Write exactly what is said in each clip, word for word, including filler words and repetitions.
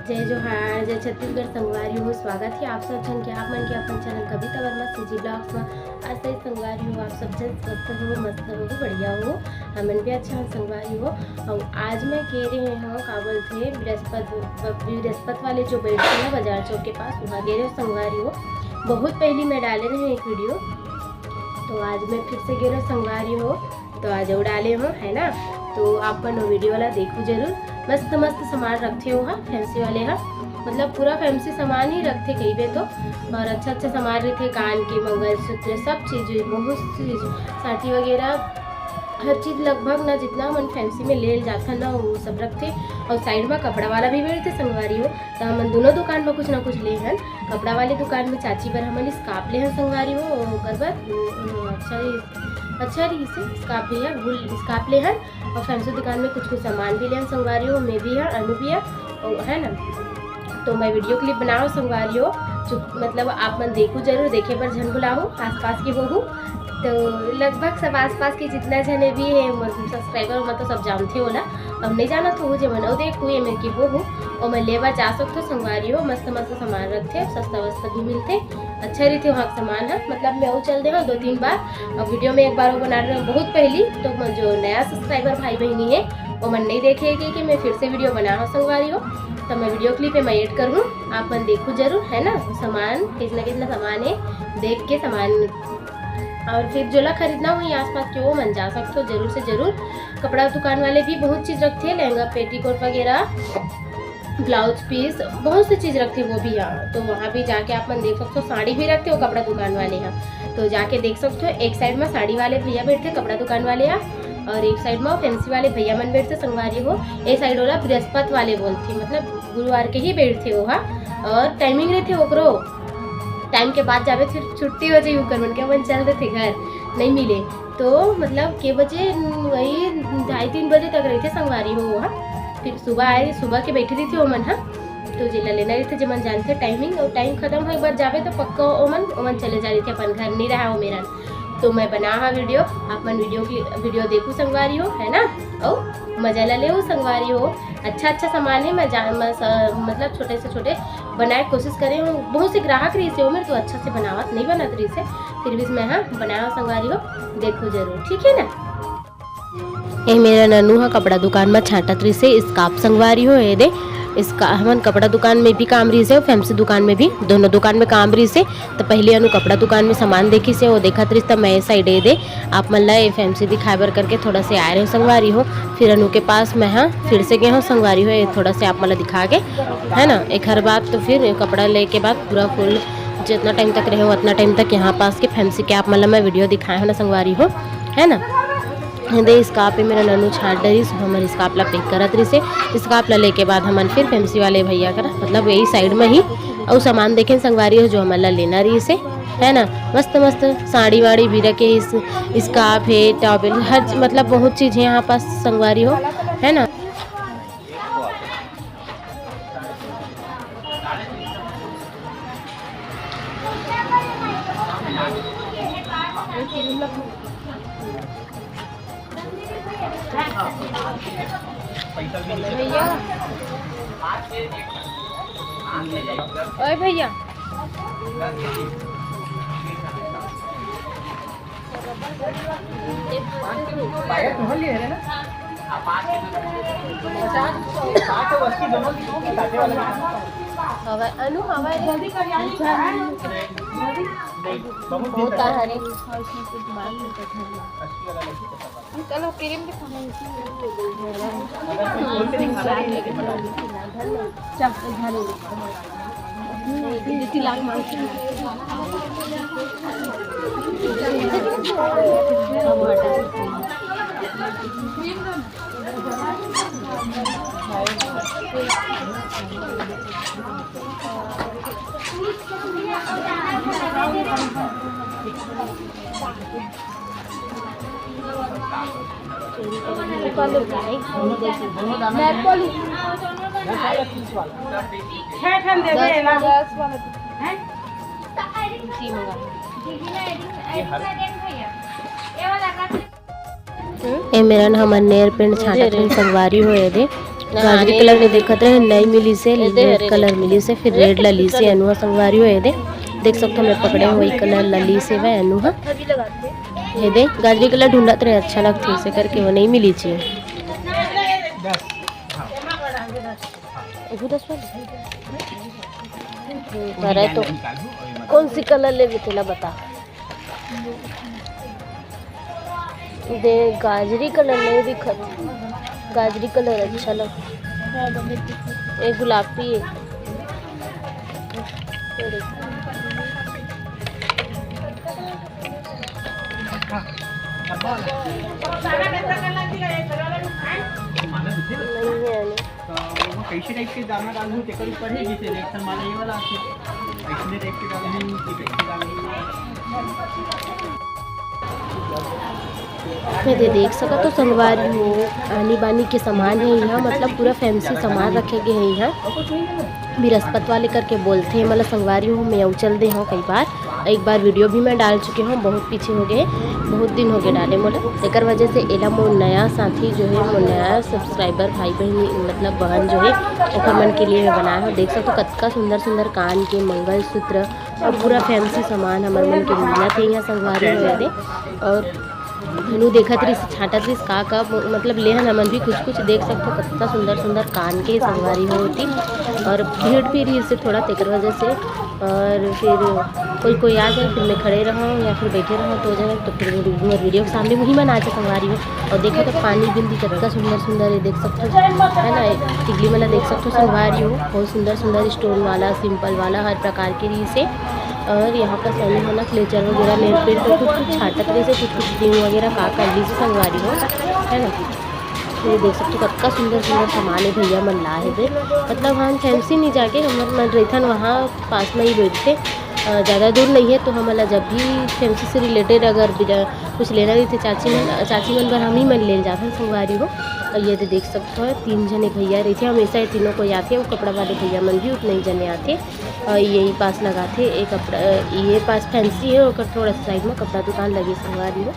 जय जोहार, जय छत्तीसगढ़ संगवारी हो। स्वागत हे आप सब झन के, आप मन के अपन चैनल कविता वर्मा सीजी ब्लॉग्स में। आशा हे संगवारी हो, आप सब झन स्वस्थ हो, मस्त हो, बढ़िया हो। हमन भी अच्छा हन संगवारी हो। अउ आज मैं गे रहे हंव, का बोलथे, बृहस्पत, बृहस्पत वाले जो बैठथे ना बाजार चौक के पास, वहाँ गे रहे हंव संगवारी हो। बहुत पहली मैं डाले रहे एक वीडियो, तो आज मैं फिर से गे रहे हंव संगवारी हो। तो आज अउ डाले हंव, है ना, तो आप मन वो वीडियो ला देखहू जरूर। मस्त मस्त सामान रखथे ओहा, फैंसी वाले हा, मतलब पूरा फैंसी सामान ही रखथे कहिबे तो। और अच्छा अच्छा सामान रहिथे, कान के मंगलसूत्र, सब चीज, बहुत चीज, साटी वगैरह, हर चीज लगभग ना, जितना हमन फैंसी में ले जाथन ना, वो सब रखथे। और साइड में कपड़ा वाला भी बैठथे संगवारी हो, तो हमन दोनों दुकान में कुछ ना कुछ ले हन। कपड़ा वाले दुकान में चाची बर हमन स्कार्फ ले हन संगवारी हो, ओकर बर, उम, अच्छा रहिस, अच्छा रहिस हे स्कार्फ भी है, फुल स्कार्फ ले हन। और फैंसी दुकान में कुछ कुछ सामान भी ले हन संगवारी हो, मैं भी है, अनु भी है, और है ना। तो मैं वीडियो क्लिप बनाओ संगवारी हो, चुप, मतलब आप मन देखहू जरूर, देखे बर झन भुलाहू, आसपास के होहू। तो लगभग सब आसपास के जितना झने भी है, मोर सब्सक्राइबर, मतलब सब जानथे ओला। अब नहीं जानत होहू, जे मन अउ देखहू, ये मेर के होहू, ओमन ले बर जा सकथो संगवारी हो। मस्त मस्त सामान रखथे, सस्ता वस्ता भी मिलथे, अच्छा रहिथे वहाँ के सामान ह। मतलब मैं अउ चल दे हंव दो तीन बार, और वीडियो में एक बार वो बना रहे हंव बहुत पहली, तो मोर जो नया सब्सक्राइबर भाई बहिनी है, वो मन नहीं देखे कि, कि मैं फिर से वीडियो बना हंव संगवारी हो, तो मैं वीडियो क्लिप में ऐड कर हूँ, आप मन देखहू जरूर, है ना। सामान कितना कितना सामान है, देख के सामान। और फिर जोला खरीदना हो आसपास के, वो मन जा सकथो जरूर से जरूर। कपड़ा दुकान वाले भी बहुत चीज रखथे, लहंगा, पेटीकोट वगैरह, ब्लाउज पीस, बहुत सी चीज रखथे वो भी। हाँ, तो वहाँ भी जाके आप मन देख सकथो, साड़ी भी रखथे वो कपड़ा दुकान वाले हा। तो जाके देख सकथो, एक साइड में साड़ी वाले भैया बैठथे, कपड़ा दुकान वाले हा, और एक साइड में फैंसी वाले भैया मन बैठथे संगवारी हो। ए साइड वाला बृहस्पत वाले बोलथे, मतलब गुरुवार के ही बैठथे वो हा। और टाइमिंग रहिथे ओकरो, टाइम के बाद जाबे फिर छुट्टी हो जाही ओकर मन के, अपन चल देथे घर, नहीं मिले। तो मतलब के बजे, वही ढाई तीन बजे तक रहिथे संगवारी हो, हाँ। फिर सुबह आए, सुबह के बैठे रहिथे ओमन, हाँ। तो जेला लेना रहिथे, जेमन जानथे टाइमिंग, और टाइम खत्म होए के बाद जाबे तो पक्का ओमन, ओमन चले जा रहिथे अपन घर, नहीं रहा हो मेरा। तो मैं बना हा वीडियो, आप मन वीडियो की, वीडियो देखू संगवारी हो, है ना, और मजा ला लेहू संगवारी हो। अच्छा अच्छा सामान है, मैं जान, मैं स-, मतलब छोटे से छोटे बनाए कोशिश करे हूँ। बहुत से ग्राहक रहिसे, वो मेरे तो अच्छा से बनावत नहीं बनत रहिसे, फिर भी मैं, हाँ, बनाया संगवारी हो, देखो जरूर, ठीक है ना। ए मेरा ननू हा कपड़ा दुकान में छांटत रहिसे, स्कार्फ संगवारी हो, ये दे, इसका हमन कपड़ा दुकान में भी काम रहिसे और फैंसी दुकान में भी, दोनों दुकान में काम रहिसे। तो पहले अनु कपड़ा दुकान में सामान देखिसे, वो देखत रहिस, त मैं ए साइड ए दे आप मन ला ए फैंसी दिखाए बर करके थोड़ा से आए रहे संगवारी हो। फिर अनु के पास मैं हा फिर से गे हूँ संगवारी हो, ये थोड़ा से आप मन ला दिखा के, है ना। एक हर बात तो फिर कपड़ा लेके बाद पूरा फुल जितना टाइम तक रहे हो उतना टाइम तक यहाँ पास के फैंसी के आप मन ला मैं वीडियो दिखाए हूँ ना संगवारी हो, है ना। दे स्कार्फ ए मेरा ननू छाट डरिस, हमर स्कार्फ ला पैक करत रहिसे। स्कार्फ ला लेके बाद हमन फिर फैंसी वाले भैया करा, मतलब यही साइड में ही अउ सामान देखेन संगवारी हो, जो हमन ला लेना रहिसे, है ना। मस्त मस्त साड़ी वाड़ी भी रखे, इस स्कार्फ है, टॉवेल, हर चीज, मतलब बहुत चीज है यहाँ पास संगवारी हो, है ना। भैया, ओए भैया, हवा अनु हवा रे। बहुत का हरे। चलो क्रीम दिखा। छह ठन देबे एला। हैं? जी मंगा। ए मेरन हमर नेल पेंट छांटत हन संगवारी हो, ए दे। गाजरी कलर में देखत रहे, नहीं मिलिस हे, रेड कलर मिलिस हे, फिर रेड ला लिस हे अनु ह संगवारी हो। ये दे, देख सकथो मैं पकड़े हूँ, वही कलर ला लिस हे वह अनु ह। ये दे, गाजरी कलर ढूंढत रहे, अच्छा लगथे इसे करके, वो नहीं मिलिस हे। एहू दस वाली? हम्म, पर है तो कौन सी कलर लेबे तेला बता। दे, गाजरी कलर नहीं दिखत, गाजरी कलर अच्छा लग, ये गुलाबी है। ये देख। नहीं है, नहीं। तो वो कैसे टाइप के दाना डालूं, तेकर ऊपर ही जैसे रेड सन वाला ये वाला आथे, ऐसने टाइप के डालूं कि कैसे डालूं। ये दे देख सकत हो संगवारी हो, आनी बानी के सामान है यहाँ, मतलब पूरा फैंसी सामान रखे गए हैं यहाँ। बृहस्पत वाले करके बोलथे, मतलब संगवारी हो, मैं अउ चल दे हूँ कई बार। एक बार वीडियो भी मैं डाल चुके हूँ, बहुत पीछे हो गए, बहुत दिन हो गए डाले मोला। एकर वजह से एला मोर नया साथी जो है, मोर नया सब्सक्राइबर भाई बहन, मतलब बहन जो है, ओकर मन के लिए मैं बनाए हूँ। देख सकथो कतका सुंदर सुंदर कान के मंगलसूत्र और पूरा फैंसी सामान हमर मन के मिलत है यहाँ संगवारी हो। ये दे, और हनु देखत रहिस, छांटत रहिस का का, मतलब लेहन हमन भी कुछ कुछ। देख सकथो कतना सुंदर सुंदर कान के संगवारी हो होती, और भीड़ भी रहिस थोड़ा तेकर वजह से। और फिर कोई कोई आ जाए, फिर मैं खड़े रहूँ या फिर बैठे रहूँ तो हो जाए, तो फिर मोर वीडियो के सामने वही मन आ जाए संगवारी हो। और देखो तो पानी बिंदी कतका सुंदर सुंदर है, देख सकथो है ना, टिकली मन ला देख सकथो संगवारी हो, बहुत सुंदर सुंदर स्टोन वाला, सिंपल वाला, हर प्रकार के रहिस हे। और यहाँ पर सैनी मन क्लेचर वगैरह, नेल पेंट, कुछ कुछ छाटत रहिस हे, कुछ कुछ क्रीम वगैरह का कर ली संगवारी हो, है ना। ये देख सकथो कतका सुंदर सुंदर सामान है भैया मन ला हे बे। मतलब हम फैंसी नहीं जाके, हमर मन रहिथन वहाँ पास में ही बैठते, अ, ज़्यादा दूर नहीं है, तो हमन ला जब भी फैंसी से रिलेटेड अगर बिजा-, कुछ लेना रहिथे चाची मन, चाची मन बर हम ही मन ले जाथन संगवारी हो। और ये दे देख सकथो तीन जने भैया रहिथे, हमेशा ये तीनों कोई आथे, वो कपड़ा वाले भैया मन भी उतने ही जने आथे। और यही पास लगाथे, ये कपड़ा, ये पास फैंसी है, ओकर थोड़ा सा साइड में कपड़ा दुकान लगे संगवारी हो।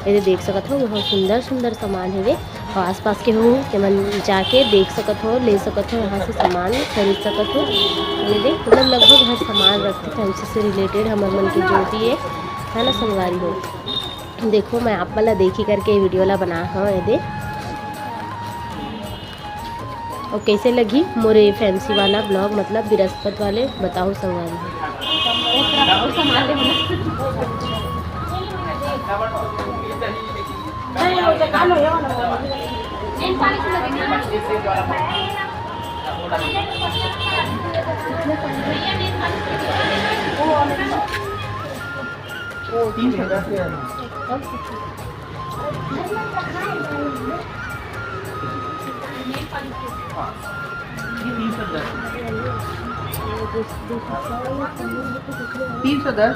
ये दे देख सकत हो, बहुत सुंदर सुंदर सामान है ये। और आसपास के हो, ते मन जाके देख सकत हो, ले सकत हो, यहाँ से सामान खरीद सकत हो। ये देख, मतलब लगभग हर सामान रखते फैंसी से रिलेटेड, हमर मन के जो भी है, है ना संगवारी हो। देखो, मैं आप मन ला देखी करके वीडियो ला बना हूँ, ये दे। और कैसे लगी मोरे फैंसी वाला ब्लॉग, मतलब बृहस्पत वाले, बताओ संगवारी हो। तीन सौ दस के है। हाँ, ये तीन सौ दस। तीन सौ दस।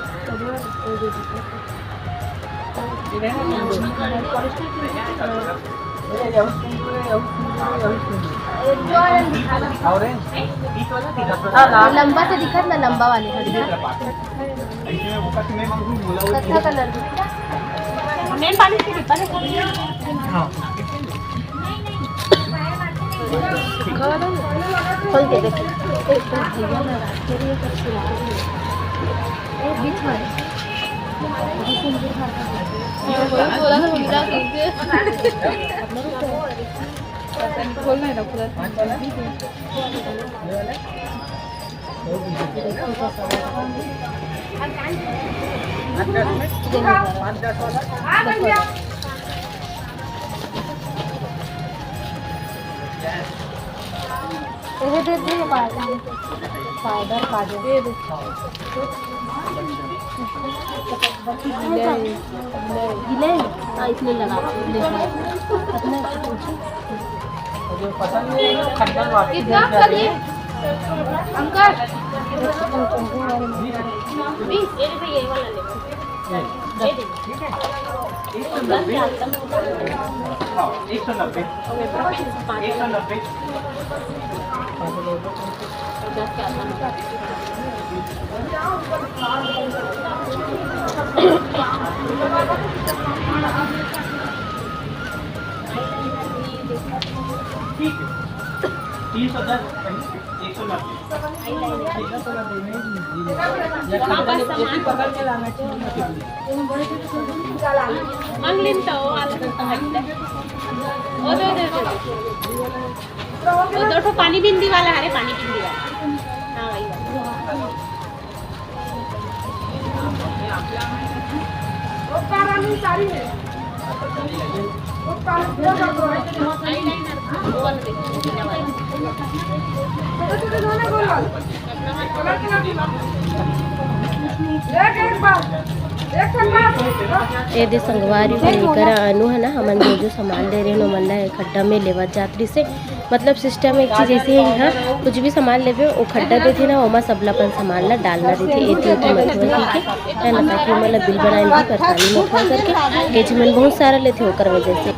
और लंबा से दिखत ना, लंबा वाले हर कत्था कलर में। हाँ। खोल के देख। बीच में। बोला था उल्टा करके। खोल नहीं रहा पूरा। ये दे दे, पाउडर, पाउडर, काजू। ये दे। गिले, गिले। हाँ, इसमें लगा दो। अपने कितना करिए? अंकल, बीस, ये देखिए, ये वाला ले। ये देखिए। ठीक है, एक सौ नब्बे। हाँ, एक सौ नब्बे। एक सौ नब्बे। ठीक है। तीन सौ दस, एक सौ नब्बे। वहाँ पास सामान। मांग लेन तो वो वाला। वो दे दे दे। वो दो ठो पानी बिंदी वाला, अरे पानी बिंदी वाला। हाँ, वही वाला। ए दे संगवारी हो, एकरा अनु है ना, हमन जो जो सामान ले रहे हैं, ओमन ला एक खड्डा में लेवत जात रहिसे। मतलब सिस्टम एक चीज ऐसे है, यहाँ कुछ भी सामान लेबे, वो खड्डा देथे ना, ओमा सबला अपन सामान ला डालना देथे। एती ओती मत होए, ठीक है, है ना, ताकि ओमन ला बिल बनाए में भी परेशानी मत होए करके। एच मन बहुत सारा लेथे, ओकर वजह से।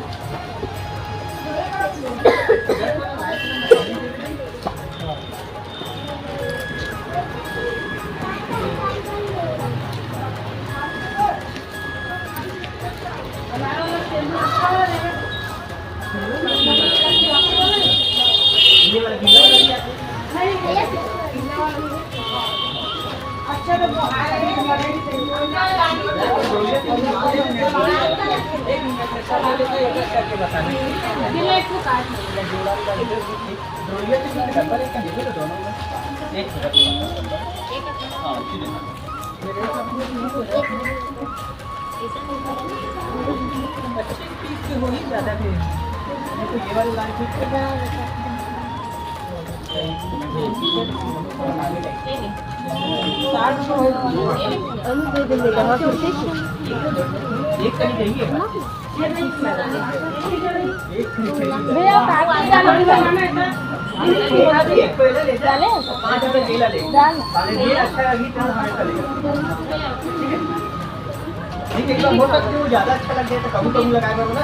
ठीक है, एक बार हो सकता है वो ज्यादा अच्छा लग जाए तो कभी कभी लगाए बर ना,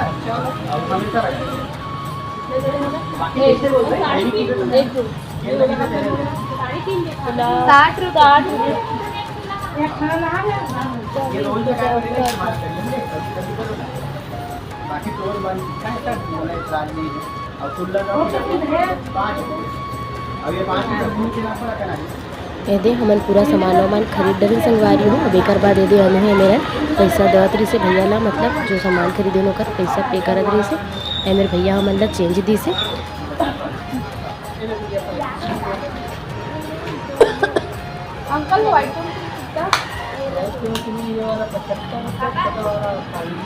अब हमेशा रखे। बाकी ऐसे बोलते हैं, साठ रुपये। साठ रुपये। ये रोज लगाए बर ना, इस्तेमाल कर लेंगे, कभी कभी करो ना। बाकी तो और बंद है सर, बोले इतराज नहीं है। और खुला का पाँच रुपये। अब ये पाँच रुपये घूम के ना पड़ा करना है। एदे हमन पूरा सामान वामान खरीद डरेन संगवारी हो। अब एकर बाद एदे अनु हे मेरन पैसा देवत रहिसे भैया ला, मतलब जो सामान खरीदेन ओकर पैसा पे करत रहिसे। ए मेर भैया हमन ला चेंज दिसे। अंकल, वो आइटम कितना? पचहत्तर रुपये, पचहत्तर और चालीस।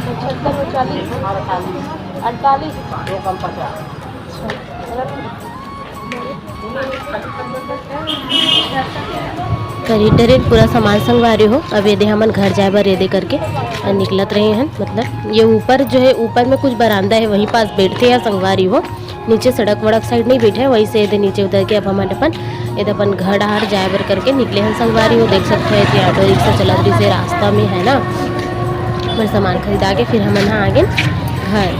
पचहत्तर और चालीस। अड़तालीस। अड़तालीस। दो कम पचास। खरीद डरेन पूरा सामान संगवारी हो। अब एदे हमन घर जाए बर एदे करके निकलत रहे हन। मतलब ये ऊपर जो है, ऊपर में कुछ बरामदा है, वहीं पास बैठते हैं संगवारी हो। नीचे सड़क वड़क साइड नहीं बैठे हैं, वहीं से एदे नीचे उतर के अब हमन अपन एदे अपन घर डहार जाए बर करके निकले हन संगवारी हो। देख सकते हैं कि ऑटो रिक्शा चलत रहिसे रास्ता में, है ना। अपन सामान खरीदा के फिर हमन हा आगे घर।